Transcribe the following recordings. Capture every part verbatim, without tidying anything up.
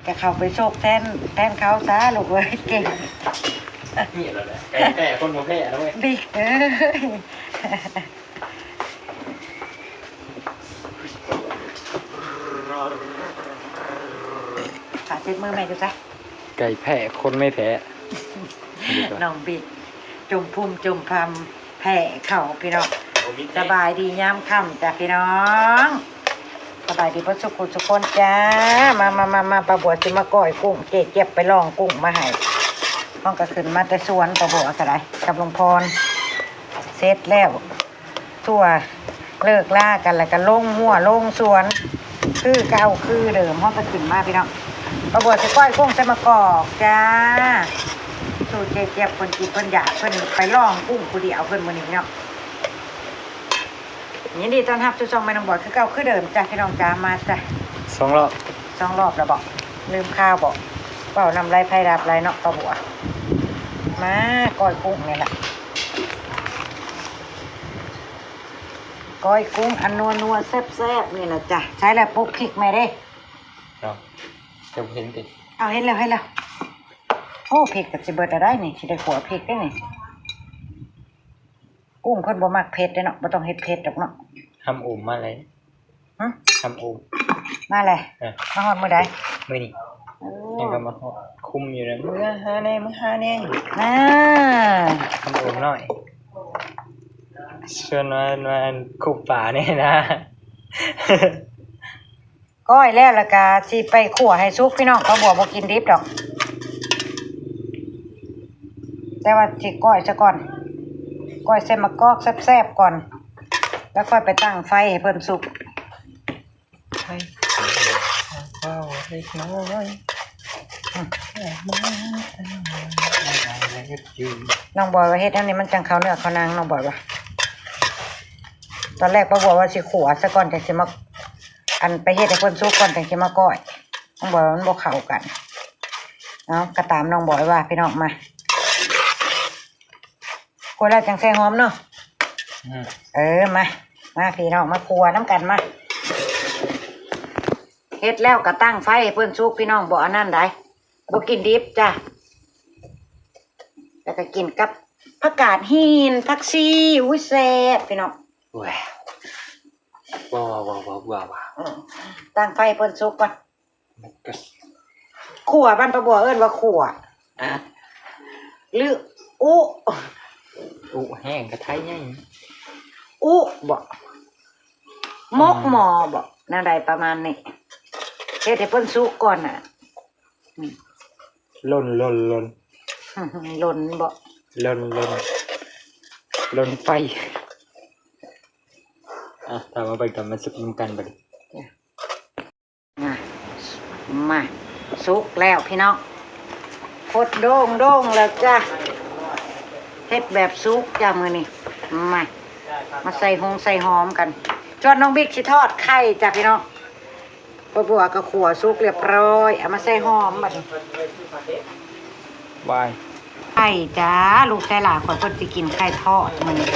จะเข้าไปโชคแทน แทนเขาซะลูกเอ้ย เก่ง นี่แล้วแหละไก่แพ้คนบ่แพ้แล้วเว้ย บิ๊กเอ้ย ฝากติดมือแม่ดูซะ ไก่แพ้คนไม่แพ้ น้องบิ๊ก จุ่มพุมจุ่มพำแพ้เขาพี่น้อง สบายดียามค่ำจ้ะพี่น้อง สบายดีเพิ่นสุขุสุคนจ้า มามามามาป้าบัวสิมาก้อยกุ้ง เจ๊เจี๊ยบไปลองกุ้งมาให้ ห้องก็ขึ้นมาแต่สวนป้าบัวก็ได้ กับลุงพร เสร็จแล้ว ทั่วเลิกลากันแล้วก็ลงหัวลงสวน คือเก่าคือเดิม ห้องก็ขึ้นมาพี่น้อง ป้าบัวสิก้อยกุ้งใส่มะกอกจ้า สูตรเจ๊เจี๊ยบคนกินคนอยาก เพิ่นไปลองกุ้งผู้เดียวเพิ่นมื้อนี้พี่น้อง ยินดีต้อนรับสู่ช่องแม่น้องบอยคือเก่าคือเดิมจ้ะพี่น้องจ้า มาจ้ะ สองรอบ สองรอบแล้วบอก ลืมข้าวบอก เป่านำไรไพ่รับไรเนาะป้าบัว มาก้อยกุ้งนี่แหละ ก้อยกุ้งอันนัวนัวแซ่บแซ่บๆนี่แหละจ้ะ ใช้แล้วปุ๊บพริกแม่เด้ เนาะจะเห็นติ เอาเห็นแล้วเห็นแล้ว โอ้พริกก็สิเบิดอะไรนี่สิได้ขัวพริกได้นี่ กุ้งเพิ่นบ่มักเผ็ดเด้เนาะ บ่ต้องเฮ็ดเผ็ดดอกเนาะ ทำโอมมาเลย หึ ทำโอม มาเลย เออ มาฮอดมื้อใด มื้อนี้ เออ ยังก็มาฮอดคุมอยู่นะมื้อหาแน่มื้อหาแน่ อ่า ทำโอมหน่อยชวนมามาคุบป่าเนี่ยนะ ก้อยแล้วแล้วก็สิไปขั่วให้สุกพี่น้อง ป้าบัวบ่กินดิบดอก แต่ว่าสิก้อยซะก่อน ก้อยใส่มะกอกแซ่บๆก่อน แล้วค่อยไปตั้งไฟให้เพิ่นสุก ให้ข้าวเล็กน้อย น้องบอยว่าเฮ็ดอันนี้มันจังเข้าเนื้อเข้าหนัง น้องบอยว่า ตอนแรกป้าบัวว่าสิขั่วซะก่อนจังสิมา อันไปเฮ็ดให้เพิ่นสุกก่อนจังสิมาก้อย น้องบอยว่ามันบ่เข้ากัน เอาก็ตามน้องบอยว่าพี่น้องมา ขั่วแล้วจังใส่หอมเนาะ อืม เออมา มาพี่น้องมาขั่วน้ำกันมา เฮ็ดแล้วก็ตั้งไฟให้เพิ่นสุกพี่น้อง บ่อันนั้นใด บ่กินดิบจ้ะ แล้วก็กินกับผักกาดหิน ผักชี อุ้ยแซ่บพี่น้อง โอ้ยว้าวว้าวว้าวว้าวว้าว อืมตั้งไฟให้เพิ่นสุกก่อน มันก็ ขั่วบ้านป้าบัวเอิ้นว่าขั่ว อ่ะ หรืออุ อุแห้งกระไทยไง อุบ่ มกหม้อบ่ แนวใดประมาณนี้ เฮ็ดให้เพิ่นสุกก่อนน่ะ ล่นล่นล่น หล่นบ่ ล่นล่นล่นไฟ อ่ะตามมาไปกันมาสุกนำกันบัดนี้ มา มา สุกแล้วพี่น้อง พดโด่งโด่งแล้วจ้ะ เฮ็ดแบบสุกจ้ะมื้อนี้ มา มาใส่หงใส่หอมกัน ชวนน้องบิ๊กสิทอดไข่จ้ะพี่น้อง ป้าบัวก็ขั่วสุกเรียบร้อย เอามาใส่หอมบัดนี้ วาย ไข่จ้า ลูกชายหลานข้อยเพิ่นสิกินไข่ทอดมื้อนี้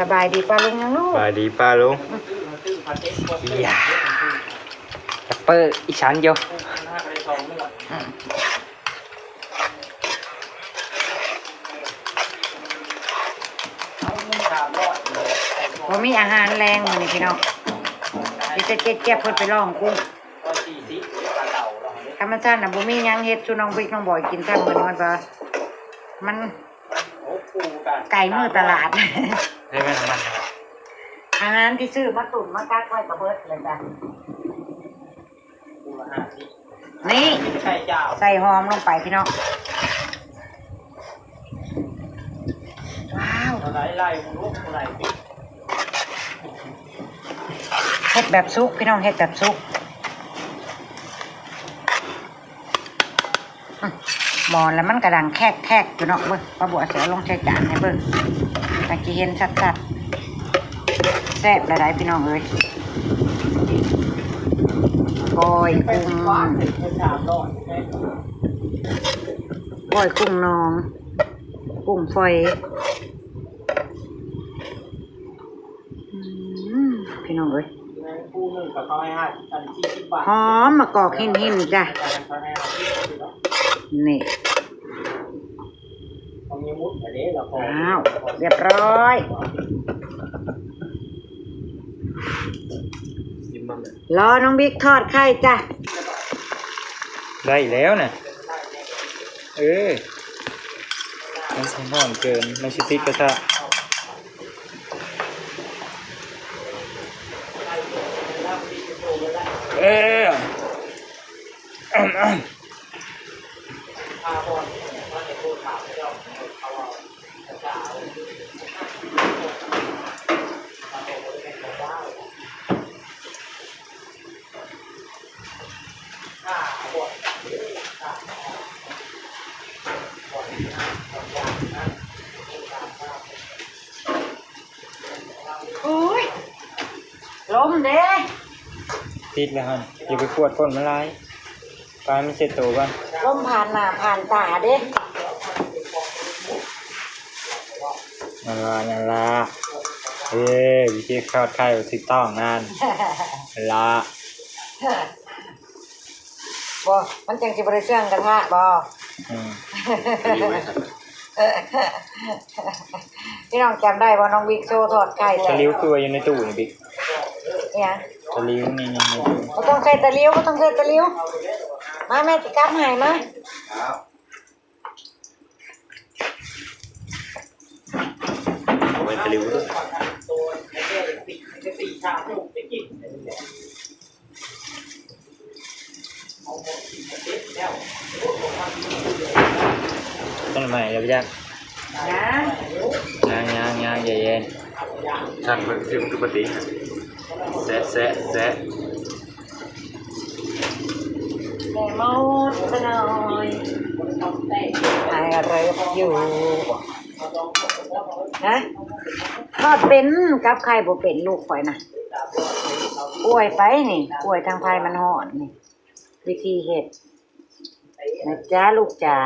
สบายดีป้าลุงยังลูก สบายดีป้าลุง อย่าแรปเปอร์อีสานเดียว อืมบ่มีอาหารแลงมื้อนี้พี่น้อง มีแต่เจี๊ยบๆเพิ่นไปลองกุ้ง ธรรมชาติน่ะบ่มีหยังเฮ็ดสู่น้องบิ๊กน้องบอยกินซ้ำมื้อนี้มันว่า มันไกลมื้อตลาด ได้ไหมน้ำมัน อาหารที่ซื้อมาตุ่นมากักไว้ก็เบิดเลยจ้ะ นี่ ใช่เจ้า ใส่หอมลงไปพี่น้อง ว้าว อะไรไล่ลูกอะไร เฮ็ดแบบสุกพี่น้อง เฮ็ดแบบสุก อืมหมอนแล้วมันกระดังแคกๆอยู่เนาะเบิ่ง ป้าบัวสิเอาลงใส่จานให้เบิ่ง อยากสิเห็นชัดๆ แซ่บหลายๆพี่น้องเอ้ย ก้อยกุ้ง ก้อยกุ้งนอง กุ้งฝอย อืมพี่น้องเอ้ย เขาให้ห้าอันสี่สิบบาท หอมมะกอกหินๆจ้ะ นี่ ของยายมุดอันนี้เราก็ อ้าว เรียบร้อย ชิมบ้างเลย รอน้องบิ๊กทอดไข่จ้ะ ได้แล้วน่ะ เออ มันสิฮ้อนเกิน มันสิติดกระทะ เออ อุ้ย ลมเด้ ติดแล้วหั่น อย่าไปกวดก้นมันหลาย ปล่อยมันเช็ดตัวก่อน ลมผ่านหน้าผ่านตาเด้ นั่นล่ะ นั่นล่ะ เอ้ย วิธีทอดไข่ถูกต้องนั่น นั่นล่ะ บ่ มันจังสิบ่ได้เชื่องกระทะบ่ อืม พี่น้องจำได้บ่ น้องบิ๊กโชว์ทอดไข่ ตะหลิวคือว่าอยู่ในตู้นี่บิ๊ก เนี่ย ตะหลิวนี่ นี่ นี่ บ่ต้องใส่ตะหลิว บ่ต้องใส่ตะหลิว มาแม่สิกำให้มา เอาไว้ตะหลิวด้วย ต้นไม้แล้วพี่จัก นะ ย่างย่างย่างใจเย็น ช่างเพิ่นคือมันคือปกติ แซะแซะแซะ แม่มดซะหน่อย I love you ฮะ ทอดเป็น กับไข่บ่เป็น ลูกข่อยนะ ป่วยไปนี่ ป่วยทางไผมันฮ้อนนี่ วิธีเฮ็ดนะจ๊ะลูกจ๋า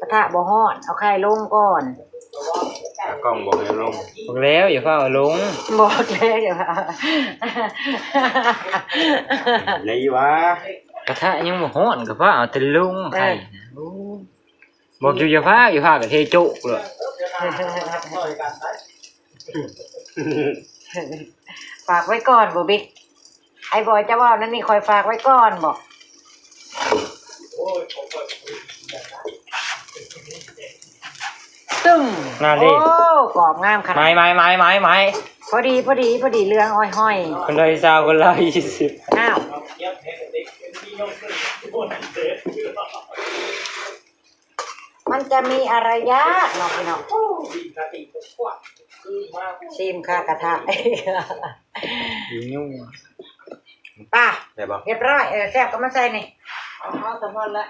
กระทะบ่ฮ้อน เอาไข่ลงก่อน ตากล้องบอกให้ลง บอกแล้วอย่าฟ้าวเอาลง บอกแล้วอย่าฟ้าว เลยว่า กระทะยังบ่ฮ้อนก็ฟ้าวเอาแต่ลงไข่นะ เออ โอ้ บอกอยู่อย่าฟ้าว อย่าฟ้าวก็เทโจ๊กเลย ฝากไว้ก่อนบ่บิ๊ก ไอ้บอยจะเว้านั่นนี่ คอยฝากไว้ก่อนบ่ ตึ้ง นั่นดิ โอ้ กรอบงามขนาด ไม้ ไม้ ไม้ ไม้ ไม้ พอดี พอดี พอดี เหลืองอ้อยๆ คนละซาว คนละยี่สิบ อ้าว มันจะมีอะไรยากเนาะพี่น้อง ชิมค่ะกระทะ หิวยุ่ง ป่ะ ได้บ่ เรียบร้อย เออ แซ่บก็มาใส่นี่ เอา เอาแต่พอละ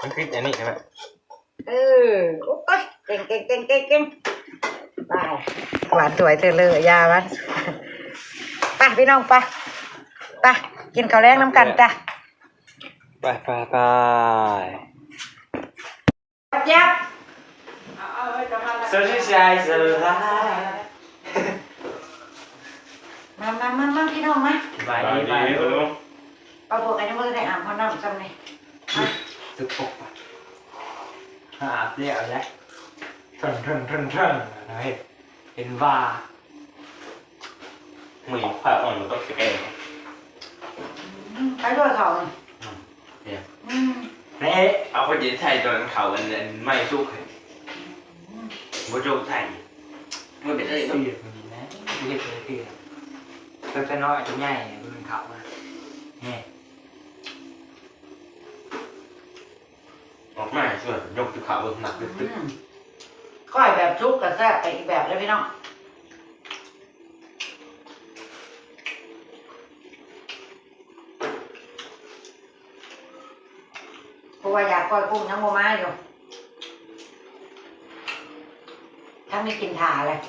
มันติดอันนี้ใช่ไหม เออ โอ๊ย เก่ง เก่ง เก่ง เก่ง เก่ง ไป หวานสวยเธอเลย ยามัน ไปพี่น้อง ไป ไป กินข้าวแลงนำกันจ้ะ ไป ไป ไป ยับ สวัสดีชายสลาย มา มา มา มา พี่น้องมา สบายดี สบายดี ป้าบัวกันยังบ่ได้อาบน้ำซ้ำนี่ มา ตึกปกปะ อาบแล้วแหละ เถิง เถิง เถิง เถิง เฮ้ย เห็นว่า มือผ้าอ่อนมันต้องสแกน อืม ไปด้วยเขา อืม เนี่ย อืม เอ๊ะ เอาคนเย็นใส่ตอนเขาอัน อันไม่สุกเลย อืม บ่จงใส่ มันเป็นอะไร เสียคนนี้นะ เรียกเลยเสีย ก็จะน้อยจะใหญ่ มันเขาอะ เนี่ย ออกมาช่วยยกภูเขาเบิ่งหนักตึกๆ อืม ก้อยแบบสุกก็แซ่บไปอีกแบบเลยพี่น้อง เพราะว่าอยากก้อยกุ้งยังบ่มาอยู่ ทั้งนี้กินถ่าเลย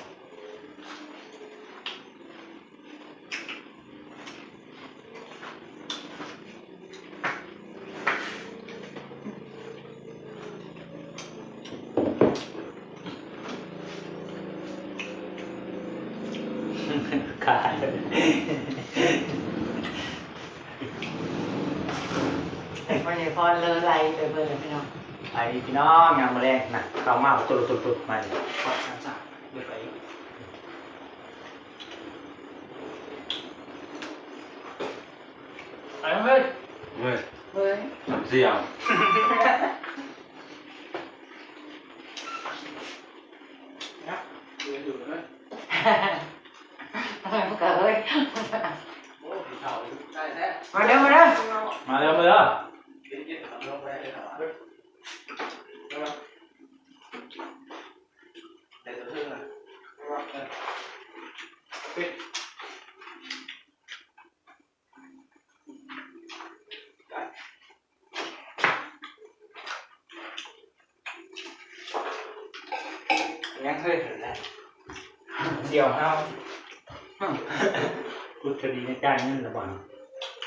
เ ขาย วันนี้พอเลอไลไปเบิ่งเลยพี่น้อง ไปพี่น้อง งามมื้อแลงนะ เข้ามาตุลุตุลุมาเลย ไปเฮ้ย เฮ้ย เฮ้ย สามเสี่ยว นะ เดินอยู่นะ อะไรมันเกิดเฮ้ย โอ้ย เฒ่าได้แท้ มาเด้อ มาเด้อ มาเด้อ มาเด้อ เย็นๆ เอาลงไปเลยครับ แต่ตัวเทิงอะ เออ ปิด ยังเคยเห็นนะ เสี่ยวห้าว พุทธดีนะ จ่ายเงินหรือเปล่า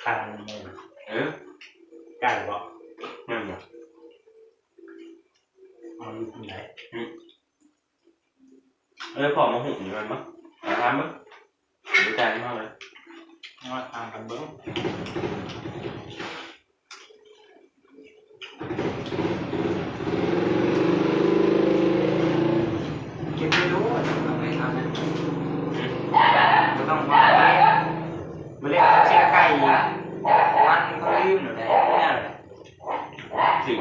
ค่าเงิน เออ จ่ายหรือเปล่า แม่นบ่ เอาอยู่ที่ไหน อืม เอ้ย พอมาหุงอยู่มันบ่ เอาทานบ่ บ่จ่ายมาเลย มาทานกันเบิ่ง เก็บไม่รู้ว่าจะทำไงทำนะ บ่ต้องว่า บ่เรียกเสียไก่อีก วันเขาลืมหรือไง เนี่ยแหละ สิบ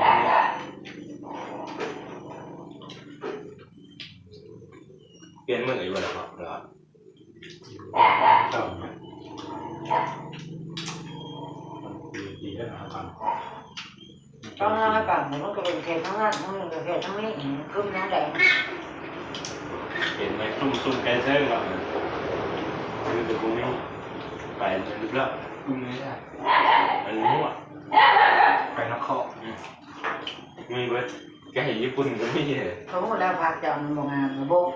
เปลี่ยนมื้ออยู่บ่ล่ะครับ เหรอ เก่านะ ดีแล้วนะครับ ต้องเล่าให้ฟัง มันก็เป็นเขตทั้งนั้น ทั้งนี้ก็เขตทั้งนี้ อืม กลุ่มนั้นแหละ เห็นไหม ซุ่มๆ ไกลเซิงเนาะ คือแต่พวกนี้ ไปมันลึกแล้ว กลุ่มนี้อะ มันมั่ว ไปนคร อืม มีเบิด ไก่ญี่ปุ่นก็มีเลย เขาบอกแล้วผักเจ้ามันบ่งาม บ่ง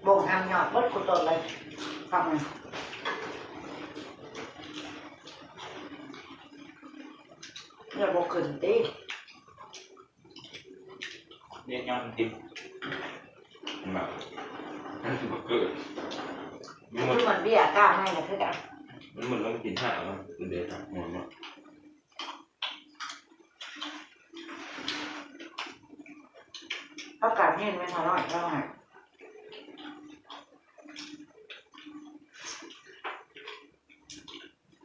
บ่งห้ามยอด เบิดคู่ต้นเลย ผักมัน เนี่ยบ่ขึ้นติ เรียกยอดมันกิน มันแบบ มันสิบ่เกิด มันหมด คือมันเบี้ยกล้าให้นะคือกัน มันหมดแล้วมันกินห้าแล้วมันเดือดห้าหมดเนาะ ผักกาดหินไม่เท่าไหร่เท่าไหร่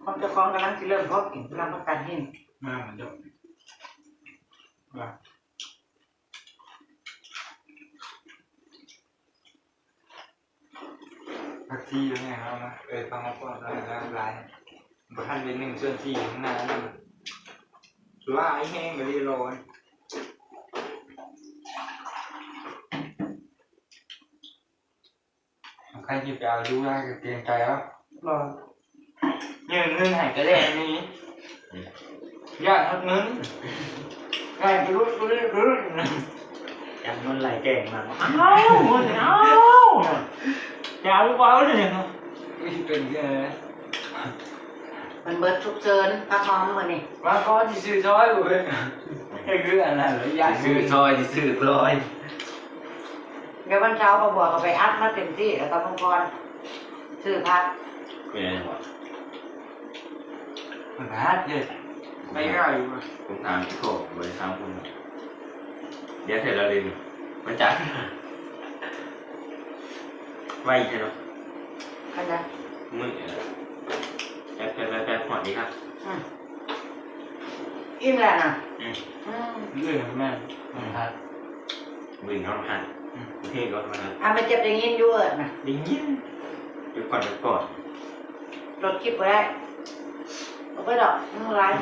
ของเจ้าของกำลังสิเริ่มพอกิน กำลังผักกาดหิน มาเหมือนเดิม ว่า ผักชีแล้วไงครับนะ เออ ฟังมาก่อนแล้วนะ หลาย บ่ทันได้หนึ่งส่วนสี่ข้างหน้านั่นน่ะ หลายแฮงก็เลยร้อน ใครสิไปเอาดูได้ก็เกรงใจเอา บ่ ยื่นเงินให้ก็ได้นี่ อืม ย่านหมดเงิน ไล่ไปรุดไปรุดไปรุด จำนวนไล่แกงมา เอ้า เงิน เอ้า จะเอาหรือเปล่าเนี่ย เป็นไง มันเบิดทุกเชิญ พักหอมมื้อนี้ ว่าก่อนสิซื้อซอยเว้ย ก็คืออันนั้นแหละ ย่าน ซื้อซอย สิซื้อซอย เดี๋ยววันเสาร์ก็บอกก็ไปอัดมาเต็มที่ แล้วก็มังกร ซื้อผัก เป็นไงวะ มันหัดเด้ ไปง่ายอยู่ ผมถามที่โทร บ่ได้ถามคุณ เดี๋ยวเสร็จแล้วเลย มันจัด ไวใช่เนาะ อันนั้น มื้อ แป๊บ แป๊บ แป๊บ แป๊บ ฮอดอีกครับ อืม อิ่มแล้วนะ อืม อืม เรื่องแม่น มันหัด วิ่งเข้ามาหัน อืม เพลงก็มาหัน อ่ะ มันเจ็บได้ยินอยู่เอิ้นนะ ได้ยิน เดี๋ยวก่อน เดี๋ยวก่อน ลดคลิปบ่ได้ เอาไปดอก มันร้าย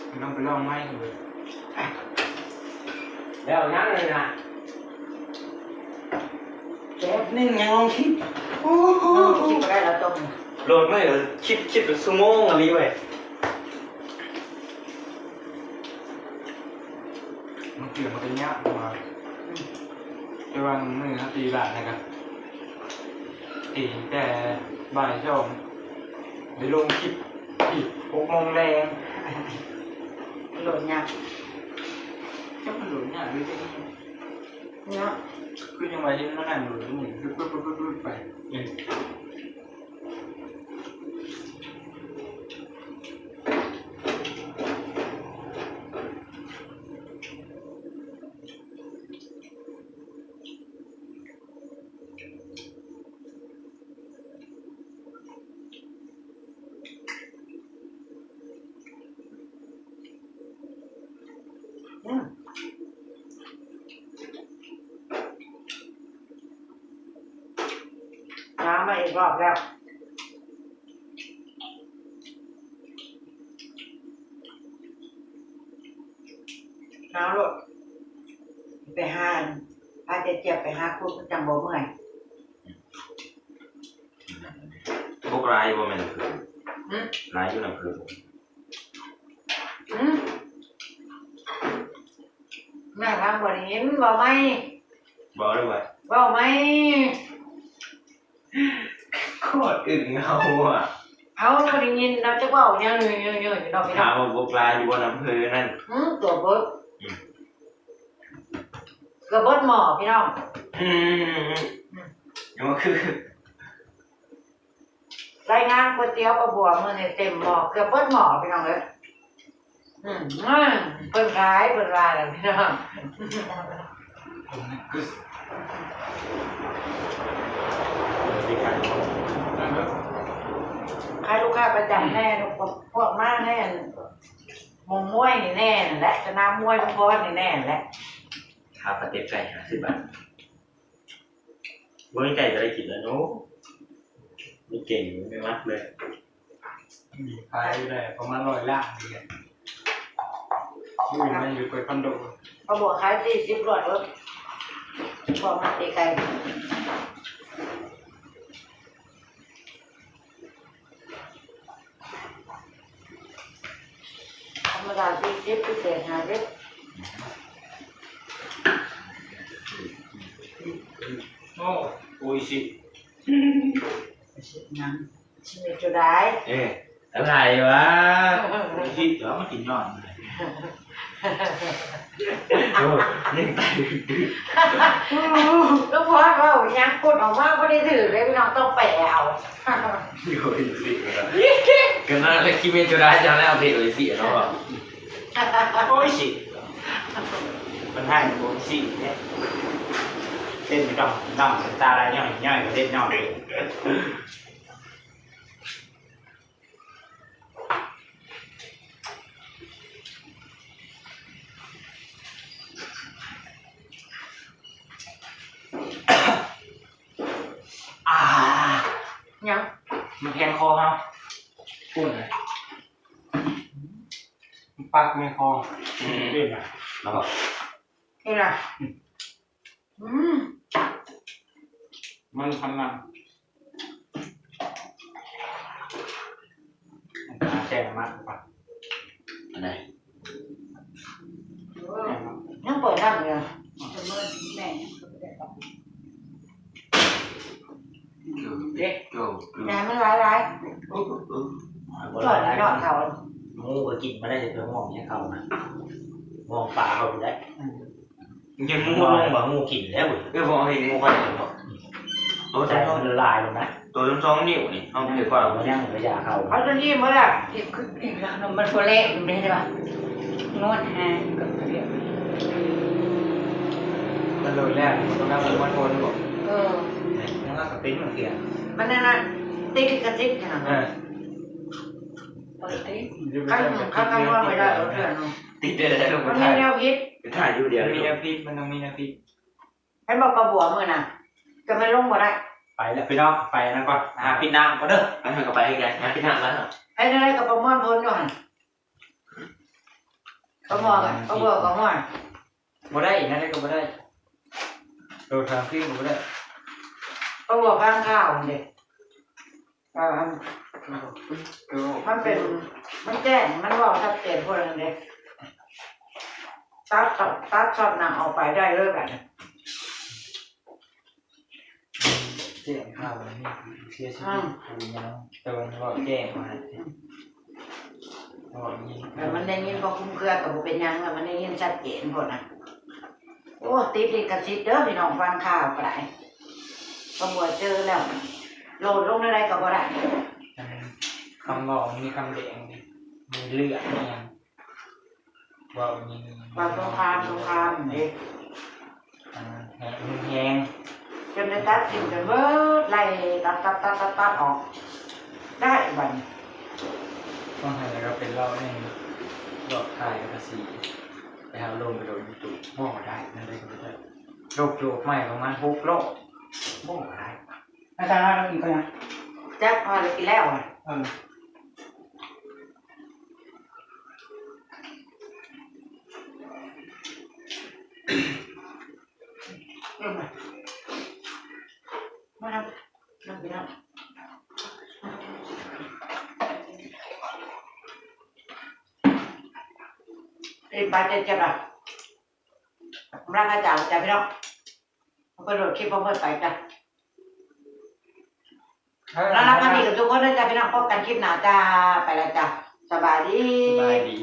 มันต้องไปลองไม้กันเลย แล้วนั่งเลยนะ แป๊บนึงยังลองคลิป โอ้โห ลองคลิปบ่ได้แล้วจบ โหลดไม่เหรอ คลิป คลิปเป็นชั่วโมงอะไรเว้ย มันเกี่ยวมันเป็นยากกว่า อืม แต่ว่ามื้อนี้ตีหลานนะครับ ตีตั้งแต่บ่ายสอง ได้ลงคลิปอีกหกโมงแลง โหลดยาก จักมันโหลดยากหรือจั่งใด เนาะ คือยังว่าเห็นมานั่งอยู่นี่คือปึ๊บปึ๊บปึ๊บปึ๊บไป อืม อืม น้ำมาอีกรอบแล้ว น้ำลูก ไปหา พาเจ๊เจี๊ยบไปหาครูประจำบ่เมื่อย พวกร้ายบ่แม่นคือ หึ ร้ายอยู่นำคือ หึ แม่ทำบ่ได้ยิน เว้าใหม่ บอกเลยว่า เว้าใหม่ โคตรอึ้งเฮาอะ เอ้า บ่ได้ยิน เราจะเว้าหยัง เยอะๆๆ เนาะพี่น้อง ถามว่าพวกร้ายอยู่บ่นำคือนั่น หึ ตัวเบิด อืม เกือบเบิดหม้อพี่น้อง อืม อืม ยังว่าคือ รายงานก๋วยเตี๋ยวป้าบัวมื้อนี้เต็มหม้อ เกือบเบิดหม้อพี่น้องเอ้ย อืม อืม เพิ่นขาย เพิ่นว่าแล้วพี่น้อง ขายลูกค้าประจำแน่ พวกมาแน่ หม่องมวยนี่แน่นั่นแหละ สนามมวยลุงพรนี่แน่นั่นแหละ ค่าปลาเต็กไก่ห้าสิบบาท บ่มีไก่จะได้กินแล้วเนาะ มีเก่งอยู่ไม่มัดเลย อืม ขายอยู่ได้ประมาณร้อยล้านนี่แหละ มื้อนี้มันอยู่ไปคอนโด ป้าบัวขายสี่สิบรวดเด้อ พวกมาตีไก่ ธรรมดาสี่สิบ พิเศษห้าสิบ โอ้ โอ้ยสิ ยัง ชิมจุดาย เอ๊ะ อะไรวะ โอ้ยสิ เดี๋ยวมากินนอน โอ้ ยังตาย ลูกพ่อเรายังกดออกมาบ่ได้ถือเลยพี่น้อง ต้องไปเอา โอ้ยสิ ก็นั่นแหละ คิดเป็นจุดายจังแล้ว เด็กโอ้ยสิเนาะ โอ้ยสิ มันให้โอ้ยสิเนี่ย เต้นไม่ต้อง ต้อง ตาลายย่อย ย่อยก็เต้นย่อย อ่า ยัง มันแทงคอเฮา กุ้งนะ มันปักในคอ อืม เด้งอะ แล้วก็ นี่นะ อืม มันทำมา แซ่บมากกว่า อันไหน เออ ยังเปิดน้ำอยู่เลย แม่ เด็ก โจ้ น้ำมันหลายๆ เออ เออ เออ บ่หลายๆ จอดเขา หมูก็กินมาได้ จะไปห่วงเนี่ยเขานะ ห่วงปลาเขาได้ อืม ยังหมูลงบ่ หมูกินแล้วเว้ย เออ บ่เห็นหมูค่อยกินบ่ โอ้ แต่มันละลายลงนะ ตัวสองนิ้วนี่ เอาไปกว่า มันยังระยะเขา เอาตัวนี้มาละ อีก อีก มันตัวแรกมันเป็นไงวะ นวดหา ก็เรียก มันโดนแล้ว มันต้องนั่งมันทนบ่ เออ เนี่ย มันก็เป็นเหมือนกัน มันนั่นน่ะ ติดลิขสิทธิ์ขนาดนั้น เออ ปกติ ขั้น ขั้น ขั้นว่าไม่ได้ เอาเรื่องเนาะ ติดได้แล้ว มันมีแนวคิด ถ่ายอยู่เดียว มันมีแนวคิด มันต้องมีแนวคิด เห็นบอกปลาบัวมื้อน่ะ จะไม่ลงบ่ได้ ไปแล้วพี่น้อง ไปนั่นก่อน หาพี่น้ำก่อนเด้อ อันนั้นก็ไปให้ไง หาพี่น้ำแล้ว ให้ได้กับปลาม่อนพ้นก่อน ปลาหมอกับปลาบัวกับม่อน บ่ได้อีกนะ ได้ก็บ่ได้ โดนทางขึ้นก็บ่ได้ ปลาบัวข้างข้าวนี่ อ่า มันเป็น มันแจ้ง มันบอกชัดเจนพวกนั้นเด้ ตัดช็อต ตัดช็อตหนังออกไปได้เลยแบบนี้ แจ้งข่าวนี่ เสียชีวิต อืม ผู้ยัง แต่ว่าบอกแจ้งมา บอกนี่ แต่มันได้ยินบ่คุ้มเครือกับบ่เป็นหยังแล้ว มันได้ยินชัดเจนพวกนั้น โอ้ ติดลิขสิทธิ์เด้อพี่น้อง ฟังข่าวก็ได้ ตำรวจเจอแล้ว โหลดลงได้ก็บ่ได้ คำบอกมีคำแดงมีเลือดมีหยังบอกมี ว่าสงครามสงครามนี่ อ่าแหงแหง จนได้ตัดสินจนเบิดไล่ตัดตัดตัดตัดตัดออก ได้บัดนี้ ต้องทำอะไรก็เป็นเล่าเองหลอกถ่ายภาษีไปเอาลงไปโดนยูทูบบอกได้นั่นได้ก็ได้โลกโลกใหม่ประมาณหกโลกบอกได้ อาจารย์ว่าเรากินข้าวยัง แจ็คพอแล้วกินแล้วอ่ะ เออ อืมมาครับนั่งกินแล้ว เอ้ยปลาเจ็บเจ็บอ่ะกำลังอาจารย์จ้ะพี่น้องเอาไปโหลดคลิปของเพื่อนไปจ้ะแล้วรับกันดีกับทุกคนด้วยจ้ะพี่น้องพบกันคลิปหน้าจ้าไปแล้วจ้ะสบายดี สบายดี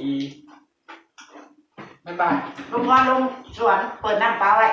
บ๊ายบาย ลุงพรลงสวนเปิดน้ำปลาไว้